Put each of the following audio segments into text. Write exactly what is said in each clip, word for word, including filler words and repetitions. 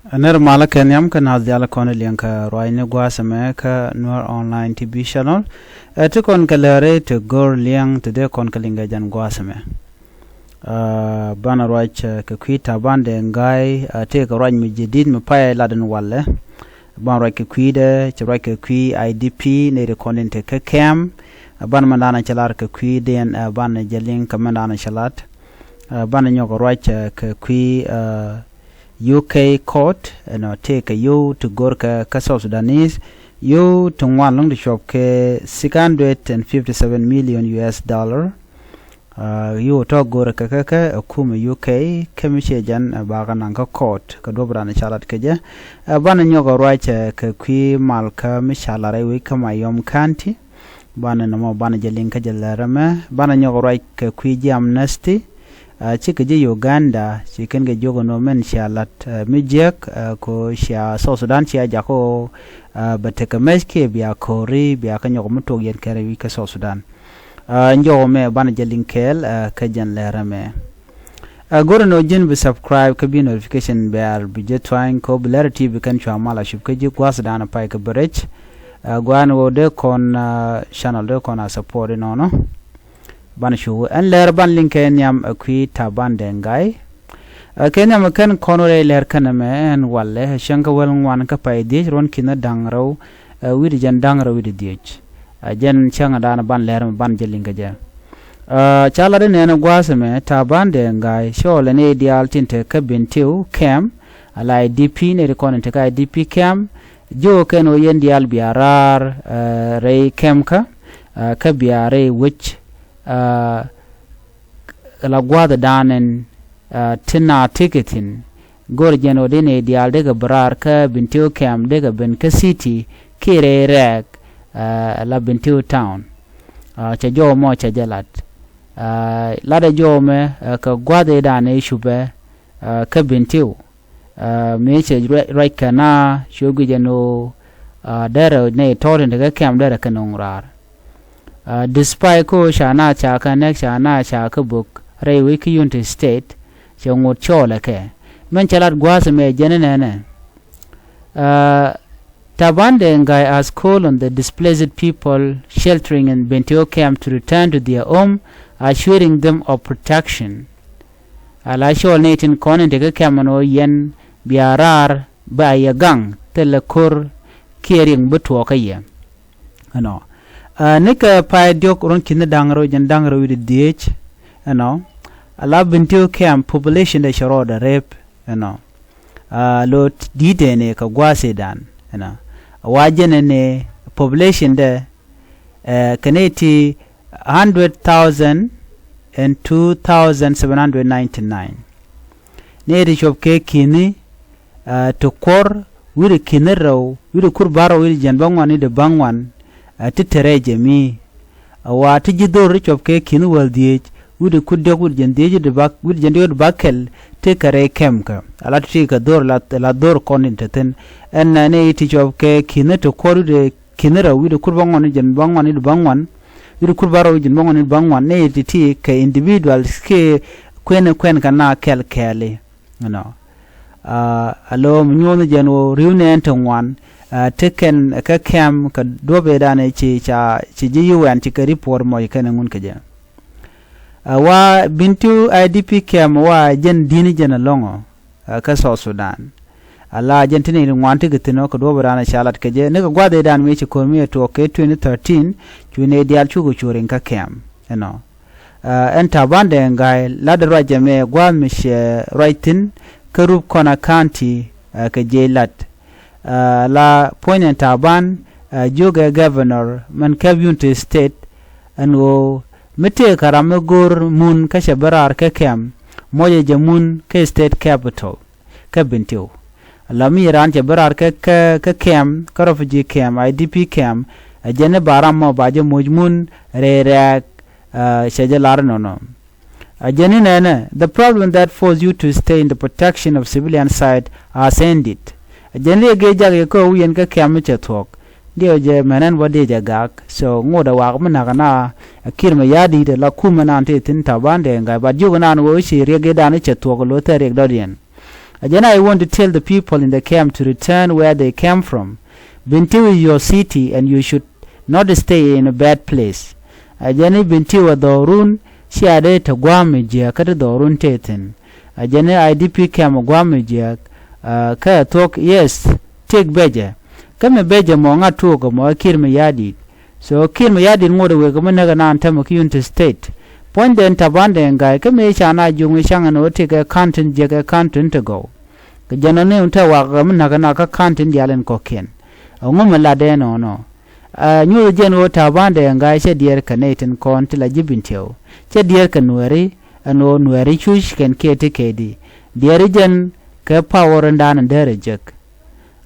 Ɛ nɛr malä kɛ nhiam kä naath diaal kɔn liɛŋ kɛ ruacni gua̱a̱th ɛmɛ kä Nuer Online T V Channel. Ɛ ti kɔn kɛ lääri ti go̱r liɛŋ ti dee kɔn kɛ liŋ kɛ jɛn gua̱a̱th ɛmɛ. Ɛ, banɛ ruac, ɛ, kɛ kui̱ Taban Deng Gai, ɛ, tëëkɛ ruac mi jadid mi payɛ lat in walɛ. Banɛ ruac kɛ kui̱dɛ, cɛ ruac kɛ kui̱ I D P, nɛy ti kɔn in te kä camp. Ɛ, banɛ mɛn da̱a̱n cɛ lat kɛ kui̱diɛn, ɛ, banɛ jɛ liŋ kɛ mɛn da̱a̱n cɛ lat. Ɛ, banɛ nyɔk ruac, ɛ, kɛ kui̱, ɛ, U K court, ɛnɔ tëëkɛ yio̱w ti go̱rkɛ kä South Sudanese, yio̱w ti ŋuan lɔ̱ŋ ti cuɔp kɛ six hundred and fifty seven million U S dollar. Ɛ, yio̱w tɔ̱ go̱rkɛ kä kä ɛ kumɛ U K, kä mi ciɛ jɛn, ɛ, bakɛ naŋ kä court kɛ duɔ̱p raan ca lat kɛ jɛ. Ɛ, banɛ nyɔk ruac, ɛ, kɛ kui̱ mal kä mi ca lat rɛy wec kä Mayom County. Banɛ nɔmɔ banɛ jɛ liŋ kä jɛ lɛr ɛmɛ. Banɛ nyɔk ruac kɛ kui̱ ji̱ amnesty. Ɛ, cikɛ ji̱ Uganda ci kɛn kɛ jiök ɛn ɣöö mɛn cia la̱t, ɛ, mi jiäk, ɛ, kɛ ɣöö cia South Sudan cia jakä ɣöö, ɛ, bɛ tekɛ mɛc kiɛ bia ko̱ri bia kä nyɔk mi tuɔk yɛn kɛn rɛy wi̱c kä South Sudan. Ɛ, nyɔk ɛmɛ banɛ jɛ liŋ kɛɛl, ɛ, kä jɛn lɛr ɛmɛ. Ɛ, go̱rɛ ni ɣöö ji̱n bi subscribe kä bi notification bell bi jɛ tuany kɛ ɣöö bi lɛr ti bi kɛn cua mal a cup kä ji̱ gua̱thdan pay kɛ bi rɛc. Ɛ, gua̱a̱n ɣöö dee kɔn, ɛ, channel dee kɔn a support inɔnɔ. Banɛ cu ɛn lɛr banɛ liŋ kɛ nhiam ɛ kui̱ Taban Deng Gai. Ɛ, kɛ nhiam ɛ kɛn kɔn rɛy lɛr kɛn ɛmɛ ɛn walɛ ɛ cäŋ kä wäl ŋuan kä pay dhiec ruɔ̱n ki̱n da̱ŋ rɛw, ɛ, wi̱cdɛ jɛn da̱ŋ rɛw wi̱cdɛ dhiec. Ɛ, jɛn cäŋ ɛ da̱a̱n banɛ lɛr ɛmɛ banɛ jɛ liŋ kɛ jɛ. Ɛ, ca lat inɛn ɛ gua̱a̱th ɛmɛ Taban Deng Gai cɔɔl ɛn ɛ diaal tin te kä Bentiu camp, ala I D P nɛy ti kɔn in te kä I D P camp. Jiökɛ kɛn ɣöö yɛn diaal bia raar, ɛ, rɛy camp kä, ɛ, kä bia rɛy wec, ɛ, la gua̱a̱thdan ɛn, ɛ, ti naath tekɛ thi̱n. Go̱r jɛn ɣöö dee nɛy diaal dee kɛ bi raar kä Bentiu camp dee kɛ ben kä city kiɛ rɛy rɛɛk, ɛ, la Bentiu town. Ɛ, cɛ jɔw mɔ cɛ jɛ lat. Ɛ, latdɛ jɔw mɛ, ɛ, kɛ gua̱a̱thdan ɛ cupɛ, ɛ, kä Bentiu. Ɛ, mëë cɛ ruac, ruac kɛ na cuɛ guic ɛn ɣöö, ɛ, derɛ nɛy tɔ̱ tin te kä camp derɛ kɛ nöŋ raar. Ɛ, despite kä ɣöö ca na ca kɛ näk ca na ca kɛ bök rɛy wec kä Unity State, cɛ ŋot cɔɔlɛ kɛ. Mɛn cɛ lat gua̱a̱th ɛmɛ jɛn inɛnɛ. Ɛ, Taban Deng Gai has called on the displaced people sheltering in Bentiu camp to return to their home, assuring them of protection. Ala cɔɔl nɛy tin kɔn in te kä camp ɛn ɣöö yɛn bia raar ba yɛ gaŋ thilɛ ko̱r kiɛ riɛk bi tuɔɔk kä yɛ. Ɛnɔ. Ɛ, nikɛ pay diɔ̱k ruɔ̱n ki̱n da̱ŋ rɛw jɛn da̱ŋ rɛw wi̱cdɛ dhiec. Ɛnɔ. Ala Bentiu camp population dɛ cɛ rɔɔdɛ rep. Ɛnɔ. Ɛ, lo̱ di̱t ɛn ɛ kɛ gua̱a̱th ëëdan. Ɛnɔ. Wa jɛn ɛn ɛ population dɛ, ɛ, kɛ nɛy ti hundred thousand and two thousand seven hundred ninety nine. Nɛy ti cuɔp kɛ ki̱ni, ɛ, ti kuɔr wi̱cdɛ ki̱ni rɛw, wi̱cdɛ kur bärɔw, wi̱cdɛ jiɛn bäŋuan, wi̱cdɛ bäŋuan, ɛ, ti te rɛy jɛ mi. Ɛ, wa ti ji̱ dho̱r ti cuɔp kɛ ki̱ni wäl dhiec, wi̱cdɛ kur diɔ̱k, wi̱cdɛ jiɛn dhiec, wi̱cdɛ bak, wi̱cdɛ jiɛn diɔ̱k, wi̱cdɛ bak kɛl, ti kɛ rɛy camp kä. Ala ti ti kɛ dho̱r la, la dho̱r kɔn in te thi̱n. Ɛn, ɛ, nɛy ti cuɔp kɛ ki̱ni ti kuɔr wi̱cdɛ ki̱ni rɛw, wi̱cdɛ kur bäŋuan, wi̱cdɛ jiɛn bäŋuan, wi̱cdɛ bäŋuan, wi̱cdɛ kur bärɔw, wi̱cdɛ jiɛn bäŋuan, wi̱cdɛ bäŋuan, nɛy ti ti kɛ individuals kiɛ kuɛn kuɛn kɛ na kɛl kɛɛli. Ɛnɔ. Ɛ, alo mi nyuɔ̱th jɛn ɣöö ri̱w nɛɛn ti ŋuan, ɛ, ti kɛn kä camp kɛ duɔ̱p ëëdan ɛ ci ca, ci ji̱ U N ci kɛ report mɔc kɛn ŋun kɛ jɛ. Ɛ, wa Bentiu I D P camp wa jɛn di̱n jɛn ɛlɔ̱ŋ ɔ, ɛ, kä South Sudan. Ala jɛn ti nɛy ti ŋuan ti kɛ thi̱n ɔ kɛ duɔ̱p ëëdan ca lat kɛ jɛ. Nikɛ gua̱a̱th ëëdan mi ci ko̱r mi ɛ tuɔɔk kɛ twenty thirteen, cu nɛy diaal cukɛ cu riŋ kä camp. Ɛnɔ. Ɛ, ɛn Taban Deng Gai latdɛ ruac ɛmɛ gua̱a̱th mi cɛ ruac thi̱n kä Rubkona County, ɛ, kɛ jiɛc lat. Ɛ, la puɔ̱ny ɛn Taban, ɛ, jiökɛ governor mɛn käp Unity State ɛn ɣöö mi tëëkɛ ram mi go̱o̱r mun kä cɛ bi raar kä camp, muɔcɛ jɛ mun kä state capital kä Bentiu. La mi raan cɛ bi raar kä, kä, kä camp, kä refugee camp, I D P camp, ɛ jɛn i̱ ba ram mɔ ba jɛ moc mun rɛy rɛɛk, ɛ, cɛ jɛ lar inɔnɔ. Ɛ jɛn inɛnɛ, the problem that force you to stay in the protection of civilian site has ended. Ɛ jɛn riɛk gee jak yɛ kä wi̱i̱ yɛn kä camp mi cɛ thuɔ̱k. Diɛw jɛ mɛn ɛn bä diɛ jɛ gak. So ŋot ɛ wak mi nak ɛna ɛ Kiir Mayardit ɛ la kumɛ nan ti thi̱n Taban Deng Gai. But jiök ɛnan ɣöö ci riɛk gee dan i̱ cɛ thuɔ̱k ɛ lo̱ thɛr riɛk dɔ̱diɛn. Ɛ jɛn, I want to tell the people in the camp to return where they came from. Bentiu is your city and you should not stay in a bad place. Ɛ jɛn i̱ Bentiu ɛ dhɔrun, cia dee te gua̱a̱m mi jiääk kä ti dhɔrun tëë thi̱n. Ɛ jɛn i̱ I D P camp ɛ gua̱a̱m mi jiääk, kä ɛ thuɔ̱k, yes, tëk becɛ. Kä mi becɛ mɔ ŋa̱t tuɔɔk ɛmɔ ɛ Kiir Mayardit. So Kiir Mayardit ŋot ɛ wëë kɛ mi näk ɛ naan tämɛ kä Unity State. Puɔ̱nydɛn Taban Deng Gai, kä mëë ca na juŋ i̱ ca̱ŋ ɛn ɣöö tëëkɛ ka̱n tin jiäk ɛ ka̱n tin te gɔw. Kɛ jɛn ɔ ni wun te wak ɛ mi näk ɛ na kä ka̱n tin diaal in kɔ̱kiɛn. Ɛŋu mi latdɛ ɛnɔnɔ? Ɛ nyuuth jɛn ɣöö Taban Deng Gai cɛ diɛɛr kɛ nɛy tin kɔn ti la ji̱ Bentiu. Cɛ diɛɛr kɛ Nuɛri, ɛn ɣöö Nuɛri cuc kɛn kiɛ ti kɛɛdi. Diɛɛri jɛn kɛ power in daan in däär ɛ jek.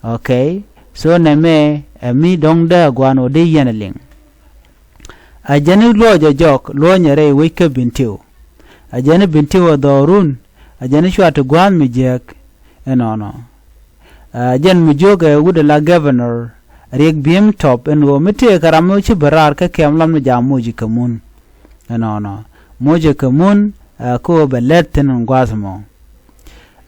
Okay, so nɛmɛ ɛ mi dɔ̱ŋ dee a gua̱a̱n ɔ dee yɛn a liŋ. A jɛn i̱ luɔc a jɔk luɔ̱nyɛ rɛy wec kä Bentiu. A jɛn i̱ Bentiu a dhɔrun. A jɛn i̱ cua ti gua̱a̱th mi jiääk. Ɛnɔnɔ. A jɛn mi jiök ɛ wut ala governor Riek Biem Top ɛn ɣöö mi tëëkɛ ram mi ci bɛ raar kä kɛm lam ni jam moc kɛ mun. Ɛnɔnɔ. Moc kɛ mun, ɛ, kä ɣöö bɛ lɛth thi̱n ɛn gua̱a̱th mɔ.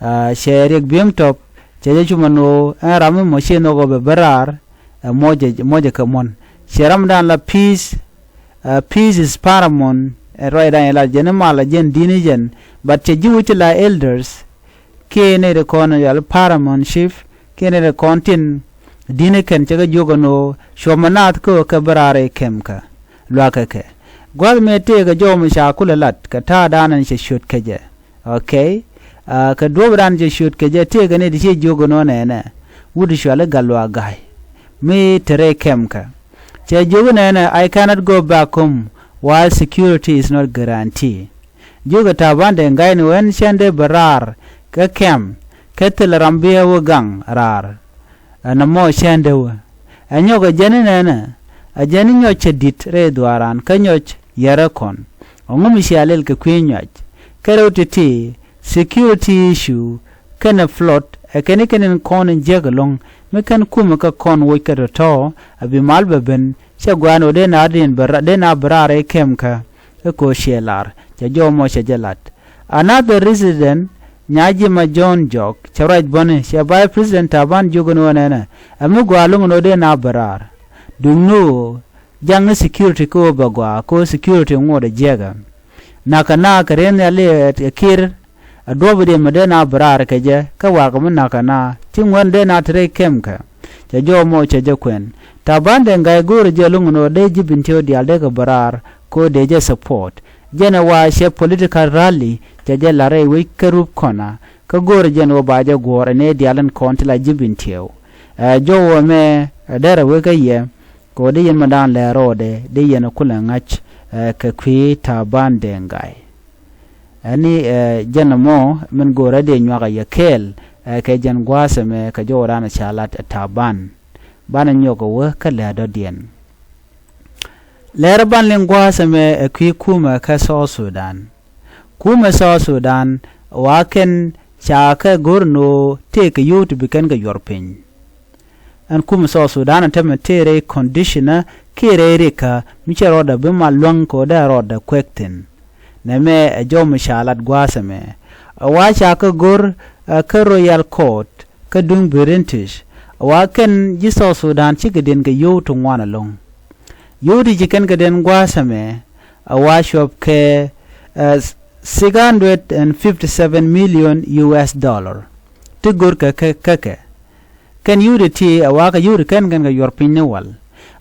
Ɛ, cɛ Riek Biem Top, cɛ jɛ cumɛ ni ɣöö ɛn ram mi mɔ ci nhɔk ɣöö bɛ bɛ raar, ɛ, mocɛ, mocɛ kɛ muɔ̱n. Cɛ ramdan la peace, ɛ, peace is paramount, ɛ, ruacdan yɛ la jɛn i̱ mal a jɛn di̱n i̱ jɛn, but cɛ ji̱ wi̱c ti la elders, kiɛ nɛy ti kɔn yal paramount chief, kiɛ nɛy ti kɔn tin di̱n i̱ kɛn cɛ kɛ jiök ɛn ɣöö cuɔmɛ naath kä ɣöö kɛ bɛ raar i̱ kɛmkä. Luakä kɛ. Gua̱th mëë tëëkɛ jɔw mi ca kulɛ lat, kɛ ta̱a̱dan ɛn cɛ ciöt kɛ jɛ. Okay. Ɛ, kɛ duɔ̱ɔ̱pdan cɛ ciöt kɛ jɛ tëëkɛ ni ti ci jiök ɛnɔ nɛnɛ. Wut cuali Gatluak Gai. Mi te rɛy kɛmkä. Cɛ jiök nɛnɛ, I cannot go back home while security is not guarantee. Jiökɛ Taban Deng Gai ni ɣöö ɛn cändɛ bɛ raar kä kɛm, kä thilɛ ram bi ɛ wä gaŋ raar. Ɛn ɛmɔ cändɛ wä. Ɛ nyɔk ɛ jɛn inɛnɛ, ɛ jɛn i̱ nyɔc cɛ di̱t rɛy dhuaaran kä nyɔc yɛrɛ kɔn. Ɛŋu mi cia lɛl kɛ kui̱ nyuac? Kɛ rɛw ti̱ti̱, security issue kɛnɛ flood ɛ kɛn i̱ kɛn in kɔn in jiäk ɛlɔ̱ŋ mi kɛn kumɛ kä kɔn woc kɛ tɔ̱tɔ̱ a bi mal bɛ ben. Cɛ gua̱a̱n ɣöö dee na diɛn bɛ ra-, dee na bi raar ɛ kɛmkä. Ɛ ko̱ ciɛ lar cɛ jɔw mɔ cɛ jɛ lat. Another resident, Nyajima John Jɔk, cɛ ruac bäni cɛ Vice President Taban jiök ɛn ɣöö nɛnɛ ɛ mi gɔaa lo̱ŋ ɛn ɣöö dee na bi raar. Duŋni ɣöö jaŋni security kä ɣöö bɛ gɔaa kä ɣöö security ŋuɔ̱t ɛ jiɛkɛ. Nakä na kɛ riɛn nhial i̱ ɛ Kiir, ɛ duɔ̱ɔ̱pidiɛn mi dee na bi raar kɛ jɛ kä wakä mi nakä na ci ŋuɛ̈n dee na te rɛy kɛmkä. Cɛ jɔw mɔ cɛ jɛ kuɛn. Taban Deng Gai go̱o̱rɛ jɛ lo̱ŋ ɛn ɣöö dee ji̱ Bentiu diaal dee kɛ bi raar kä ɣöö dee jɛ support. Jɛn ɛ wa cɛ political rally cɛ jɛ la̱r rɛy wec kä Rup Kɔna kä go̱o̱rɛ jɛn ɣöö ba jɛ guɔ̱ɔ̱r ɛn ëë diaal ɛn kɔn ti la ji̱ Bentiu. Ɛ jɔw ɛmɛ ɛ derɛ wek kä yɛ kɛ ɣöö dee yɛn mi daan lɛɛr rɔɔdɛ dee yɛn ɛ kulɛ ŋa̱c, ɛ, kɛ kui̱ Taban Deng Gai. Ɛni, ɛ, jɛn ɛmɔ min go̱o̱rä dee nyuak a yɛ kɛɛl, ɛ, kɛ jɛn gua̱a̱th ɛmɛ kɛ jɔwdan ca lat ɛ Taban. Banɛ nyɔk ɛ wä kä lɛ̈ɛ̈ dɔ̱diɛn. Lɛr ban liŋ gua̱a̱th ɛmɛ ɛ kui̱ kumɛ kä South Sudan. Kumɛ South Sudan wa kɛn ca kɛ go̱r ni ɣöö tëëkɛ yio̱w ti bi kɛn kɛ yuɔr piny. Ɛn kumɛ South Sudan ɛn tämɛ tëë rɛy conditionä kiɛ rɛy rikä mi cɛ rɔɔdɛ bi mal luäŋ kɛ ɣöö dee rɔɔdɛ kuɛk thi̱n. Nɛmɛ ɛ jɔw mi ca lat gua̱a̱th ɛmɛ. Ɛ wa ca kɛ go̱r, ɛ, kä Royal Court kä duŋ British. Ɛ wa kɛn ji̱ South Sudan cikɛ diɛn kɛ yio̱w ti ŋuan ɛlɔ̱ŋ. Yio̱w ti ci kɛn kɛ diɛn gua̱a̱th ɛmɛ ɛ wa cuɔp kɛ, ɛ, six hundred and fifty seven million U S dollar. Ti go̱rkɛ kä, kä kɛ. Kɛn yio̱w ti ti ɛ wakä yio̱w ti kɛn kɛn kɛ yuɔr piny ni wal.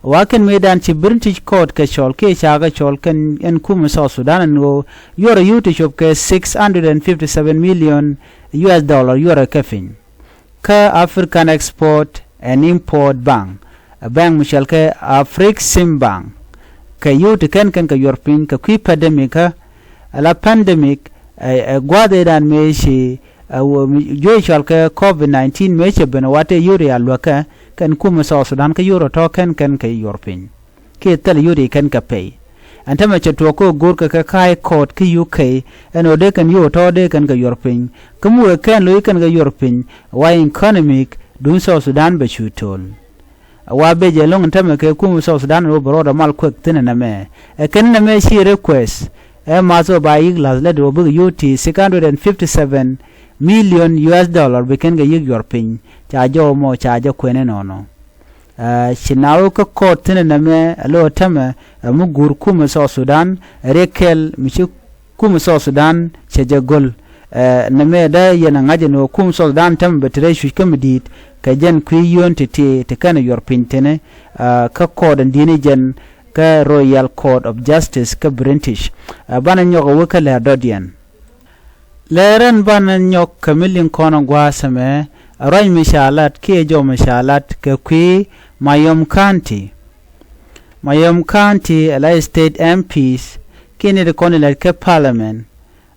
Ɛ wa kɛn mëëdan ci British court kɛ cɔl kiɛ ca kɛ cɔl kɛn ɛn kumɛ South Sudan ɛn ɣöö yuɔrɛ yio̱w ti cuɔp kɛ six hundred and fifty seven million U S dollar yuɔrɛ kɛ piny. Kä African Export and Import Bank, ɛ bank mi cɔal kɛ Afrexim Bank. Kɛ yio̱w ti kɛn kɛn kɛ yuɔr piny kɛ kui̱ pandemic kä, ala pandemic, ɛ, ɛ gua̱a̱th ëëdan mëë ci, ɛ, wä mi juɔc cɔal kɛ covid nineteen mëë cɛ ben ɛ wa tëë yio̱w ti a luäkä kɛn kumɛ South Sudan kä yio̱w rɔ tɔ̱ kɛn kɛn kɛ yuɔr piny. Kiɛ thil yio̱w ti kɛn kɛ pɛy. Ɛn tämɛ cɛ tuɔɔk kä go̱o̱rkɛ kɛ kä High Court kä U K ɛn ɣöö dee kɛn yio̱w tɔ̱ dee kɛn kɛ yuɔr piny. Kä mi wëë kɛn lo̱c kɛn kɛ yuɔr piny, wa economic duŋ South Sudan bɛ cu to̱l. Wa bec ɛlɔ̱ŋ ɛn tämɛ kɛ kumɛ South Sudan ɛn ɣöö bɛ rɔɔdɛ mal kuɛk thi̱n ɛn ɛmɛ. Ɛ kɛn ɛn ɛmɛ ci request ɛ math ɣöö ba yik la̱th lät ɣöö bikɛ yio̱w ti six hundred and fifty seven million U S dollar bi kɛn kɛ yi̱k yuɔr piny. Ca jɔw mɔ ca jɛ kuɛn inɔnɔ. Ci na wä kä kɔɔt thi̱n nɛmɛ ɛ lo̱ tämɛ ɛ mi guur kumɛ South Sudan ɛ riɛk kɛl mi ci kumɛ South Sudan cɛ jɛ go̱l. Nɛmɛ dee yɛn ɛ ŋa̱c ɛn ɣöö kumɛ South Sudan tämɛ bɛ te rɛy cuc kä mi di̱i̱t kɛ jɛn kui̱ yio̱o̱n ti ti ti kɛn ɛ yuɔr piny thi̱n kä kɔɔt ɛn di̱i̱ni jɛn kä Royal Court of Justice kä British. Banɛ nyɔk ɛ wä kä lɛr dɔ̱diɛn. Lɛr ɛn banɛ nyɔk kɛ mi liŋ kɔn ɛ gua̱a̱th ɛmɛ ɛ ruac mi ca lat kiɛ jɔw mi ca lat kɛ kui̱ Mayom County. Mayom County ɛ la state M Ps kiɛ ni ti kɔn ilɛt kɛ parliament.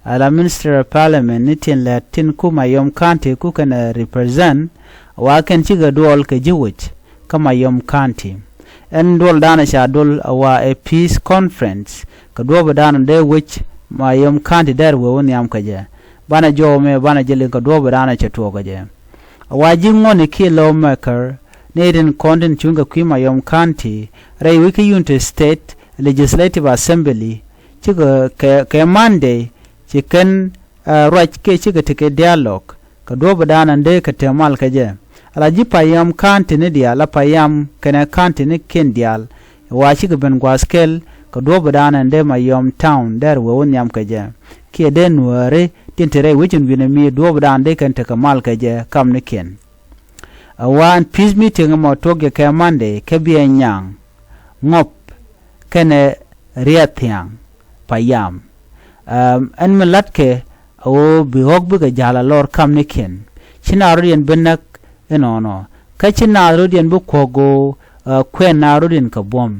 Ala minister of parliament ni tin lɛt tin ku Mayom County ku kɛn ɛ represent wa kɛn cikɛ duɔl kɛ ji̱ wec kä Mayom County. Ɛn duɔl danɔ ca duɔl a wa ɛ peace conference kɛ duɔp danɔ dee wec Mayom County dɛr wee wä nhiam kɛ jɛ. Banɛ jɔw mɛ banɛ jɛ liŋ kɛ duɔp danɔ cɛ tuɔɔk kɛ jɛ. A wa ji̱ ŋuɔni kiɛ lawmaker ni rin kɔn tin cuŋ kɛ kui̱ Mayom County rɛy wec kä Unity State Legislative Assembly cikɛ kɛ, kɛ Monday ci kɛn ruac kiɛ cikɛ tekɛ dialogue kɛ duɔ̱ɔ̱p dan ɛn dee kɛ te mal kɛ jɛ. Ala ji̱ Payam County ni diaal la Payam kɛnɛ county ni kiɛn diaal. Wa cikɛ ben gua̱a̱th kɛl kɛ duɔ̱ɔ̱p dan ɛn dee Mayom Town dɛr wee wä nhiam kɛ jɛ. Kiɛ dee nuääri tin te rɛy wecin wi̱nɛ mi duɔ̱ɔ̱p dan dee kɛn tekɛ mal kɛ jɛ kam ni kiɛn. Ɛ wa ɛn peace meeting mɔ tuɔk jɛ kɛ Monday kɛ biɛ nyaŋ ŋɔp kɛnɛ riɛth thiaŋ Payam. Ɛn mi latkɛ ɛ ɣöö bi ɣɔ̱k bikɛ ja̱l a lɔr kamnikiɛn ci naath rɔ̱diɛn bi näk inɔnɔ kä ci naath rɔ̱diɛn bi kuɔ̱k ɣöö kuɛn naath rɔ̱diɛn kɛ buɔ̱m.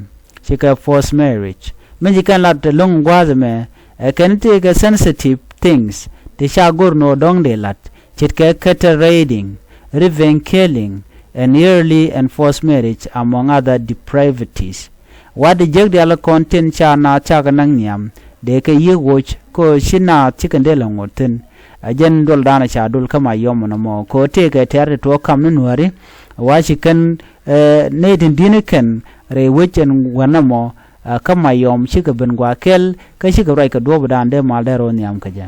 Cikɛ forced marriage mi ci kɛn lat ɛlɔ̱ŋ gua̱a̱th ɛmɛ ɛ kɛn tëëkɛ sensitive things ti ca go̱r ni ɣöö dɔ̱ŋ dee lat ce̱tkɛ cattle raiding, revenge killing and early and forced marriage among other depravities. Wat di jiäk diaal kɔn tin ca naath cakɛ naŋ nhiam dee kɛ yiëk woc kɛ ɣöö ci naath cikɛ dee lɛ ŋot thi̱n. Ɛ jɛn duɔl danɔ ca dul kä Mayom ɛn ɛmɔ kɛ ɣöö tëëkɛ tɛ̈r ti tuɔɔk kam ni nuääri. Wa ci kɛn nɛy tin di̱t ni kɛn rɛy wec ɛn wän ɛmɔ kä Mayom cikɛ ben gua̱a̱th kɛl kä cikɛ ruac kɛ duɔ̱ɔ̱p dan dee mal dee rɔ nhiam kɛ jɛ.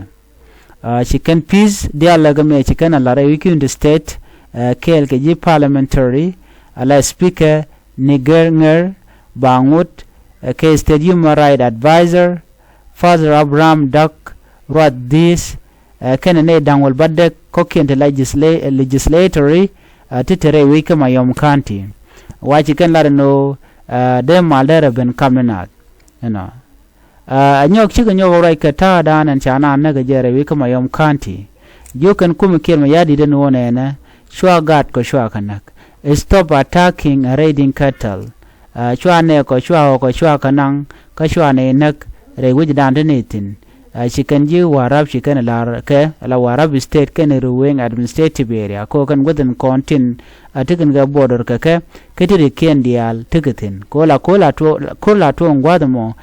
Ci kɛn peace diaal lɛ kɛ mɛ ci kɛn a lar ɛ wi̱i̱ Unity State kɛɛl kɛ ji̱ parliamentary ala speaker Niger Ŋer Baŋut kɛ state human right advisor Father Abraham Dak Ruath Dhieth kɛnɛ nɛy da̱ŋ wäl bädäk kɔ̱kiɛn ti legislatory ti te rɛy wec kä Mayom County. Wa ci kɛn lar ɛn ɣöö dee mal dee rɛ ben kam ni naath. Ɛnɔ. Ɛ nyɔk cikɛ nyɔk ruac kɛ ta̱a̱ da̱a̱n ɛn ca naan näk ɛ jɛ rɛy wi̱i̱ kä Mayom County. Jiök kɛn kumɛ Kiir Mayardit ɛn ɣöö nɛnɛ cua gaat kɔ cua kɛ näk. Stop attacking and raiding cattle. Cua nɛɛk kɔ cua ɣɔk kɔ cua kɛ naŋ kä cua nɛy näk rɛy wecdan ti nɛy thi̱n. Ci kɛn ji̱ Warrap ci kɛn lar kɛ la Warrap State kɛn Ruweng Administrative Area kɛ ɣöö kɛn guäth in kɔn tin a ti kɛn kɛ border kɛ kɛ kä ti ri kiɛn diaal ti kɛ thi̱n. Kɛ ɣöö la ko̱r la tuɔɔk gua̱th ɛmɔ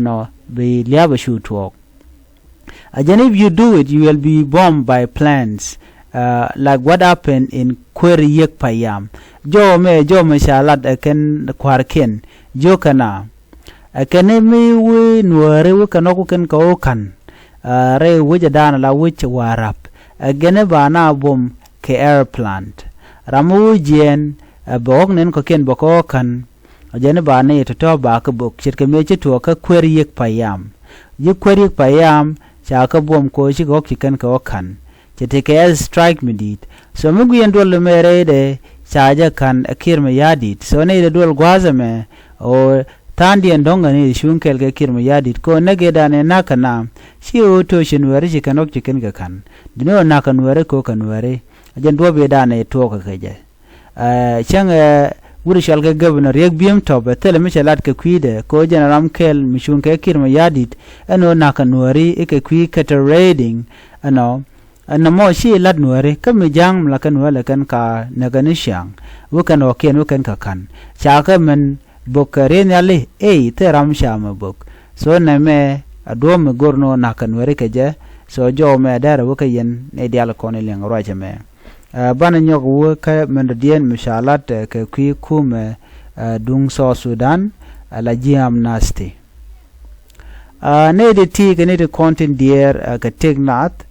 nɔ bi lia̱a̱p a cu tuɔɔk. A jɛn if you do it you will be bombed by planes like what happened in Kuer Yiek Payam. Jɔw mɛ jɔw mɛ ca lat ɛ kɛn kua̱rkiɛn jiök kɛn a ɛ kɛn mi wi̱i̱ nuääri wi̱i̱ kɛn ɣɔk wi̱i̱ kɛn kɛ ɣöö ka̱n rɛy wec ɛ da̱a̱n ala wec Warrap ɛ gɛn i̱ ba na buɔ̱m kɛ airplant. Ram mi wi̱i̱ jiɛɛn ɛ bɛ ɣɔ̱k nɛn kɔ̱kiɛn bɛ kɛ ɣɔ̱k ka̱n. Ɛ jɛn i̱ ba nɛy tɔ̱tɔ̱ ba kä bök ce̱tkɛ mëë ci tuɔɔk kä Kuer Yiek Payam. Ji̱ Kuer Yiek Payam ca kä buɔ̱m ko̱ cikɛ ɣɔ̱k ci kɛn kɛ ɣɔ̱k ka̱n. Ce̱tkɛ air strike mi di̱i̱t. So mi guiɛn duɔl mɛ rɛydɛ ca jɛ ka̱n ɛ Kiir Mayardit. So nɛy dee duɔl gua̱a̱th ɛmɛ ɣöö tha̱a̱ŋdiɛn dɔ̱ŋ ɛ ni cuŋ kɛɛl kɛ Kiir Mayardit kɛ ɣöö näk ëëdan ɛ na̱k kɛ na. Ci ɣöö to̱ ci nuääri ci kɛn ɣɔ̱k ci kɛn kɛ ka̱n. Duŋni ɣöö na̱k kɛ nuääri kɛ ɣöö kɛ nuääri. Ɛ jɛn duɔ̱ɔ̱p ëëdan ɛ tuɔɔk kɛ kɛ jɛ. Cäŋ ɛ wut cɔal kɛ governor Riek Biem Top ɛ thilɛ mi cɛ lat kɛ kui̱dɛ kɛ ɣöö jɛn ram kɛl mi cuŋ kɛ Kiir Mayardit ɛn ɣöö na̱k kɛ nuääri i̱ kɛ kui̱ cattle raiding ɛnɔ. Ɛn nɔmɔ ci lat nuääri kä mi ja̱a̱ŋ mi la kɛn nuääri la kɛn ka näk kɛn i̱ ciaŋ. Wä kɛn ɣɔ̱kiɛn wä kɛn kɛ ka̱n ca kɛ mɛn bök kɛ riey nhiali ey thil ram ca mɛ bök. So nɛmɛ a duɔ̱ɔ̱p mi go̱r ni ɣöö na̱k kɛ nuääri kɛ jɛ. So jɔw mɛ dɛrɛ wä kä yɛn nɛy diaal kɔn i̱ liɛŋ ruac ɛmɛ. Banɛ nyɔk wä kä mɛn dɔ̱diɛn mi ca lat kɛ kui̱ kumɛ duŋ South Sudan ala ji̱ amnesty. Nɛy ti ti kɛ nɛy ti kɔn tin diɛɛr kɛ tëk nath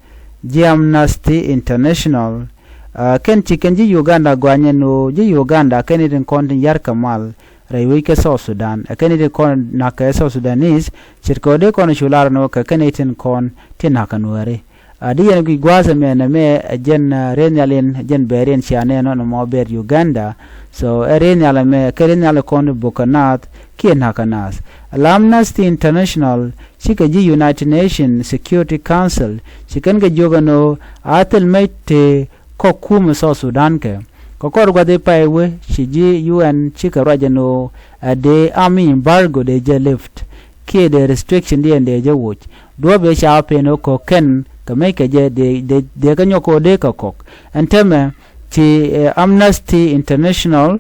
Ji̱ Amnesty International, kɛn ci kɛn ji̱ Uganda guanyɛ ni ɣöö ji̱ Uganda kɛn i̱ tin kɔn tin yar kɛ mal rɛy wec kä South Sudan, ɛ kɛn i̱ tin kɔn nak kɛ South Sudanese, ce̱tkɛ ɣöö dee kɔn cu lar ni ɣöö kɛ kɛn i̱ tin kɔn tin nak kɛ Nuääri. A di yɛn guic gua̱a̱th ɛmɛ nɛmɛ ɛ jɛn riey nhial in, ɛ jɛn bɛɛriɛn cia nɛn ɔ nɔmɔ bɛɛr Uganda. So ɛ riey nhial ɛmɛ kɛ riey nhial kɔn i̱ buk kɛ naath kiɛ nak kɛ naath. Ala Amnesty International cikɛ ji̱ United Nations Security Council ci kɛn kɛ jiök ɛn ɣöö a thil mec tëë kɔk kumɛ South Sudan kɛ kɛ kɔr gua̱th i̱ pay wee ci ji̱ U N cikɛ ruac ɛn ɣöö ɛ dee army embargo dee jɛ lift kiɛ dee restriction diɛn dee jɛ woc. Duɔ̱ɔ̱p ëë ca pen ɣä kɔk kɛn kɛ mec kɛ jɛ dee dee dee kä nyɔk kɛ ɣöö dee kɛ kɔk. Ɛn täämɛ ci Amnesty International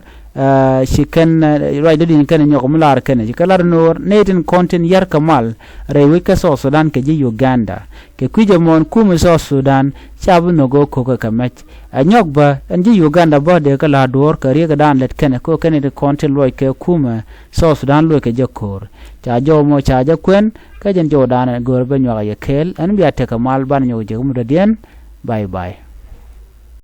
ci kɛn ruac dɔ̱diɛn kɛn nyɔk mi lar kɛn ci kɛ lar ni ɣöö nɛy tin kɔn tin yar kɛ mal rɛy wec kä South Sudan kɛ ji̱ Uganda kɛ kui̱c ɛmɔn kumɛ South Sudan ca bi nhök ɣä ko̱kä kɛ mɛc. Ɛ nyɔk bä ɛn ji̱ Uganda bä dee kä la̱a̱t duɔ̱ɔ̱r kɛ riekdan lät kɛnɛ kä kɛn i̱ ti kɔn tin luɔc kɛ kumɛ South Sudan luɔc kɛ jɛ ko̱o̱r. Ca jɔw mɔ ca jɛ kuɛn kä jɛn jɔwdan ɛ go̱o̱r bä nyuak ɛ yɛ kɛɛl ɛn bia tekɛ mal ban nyɔk jek mi dɔ̱diɛn. Bye bye.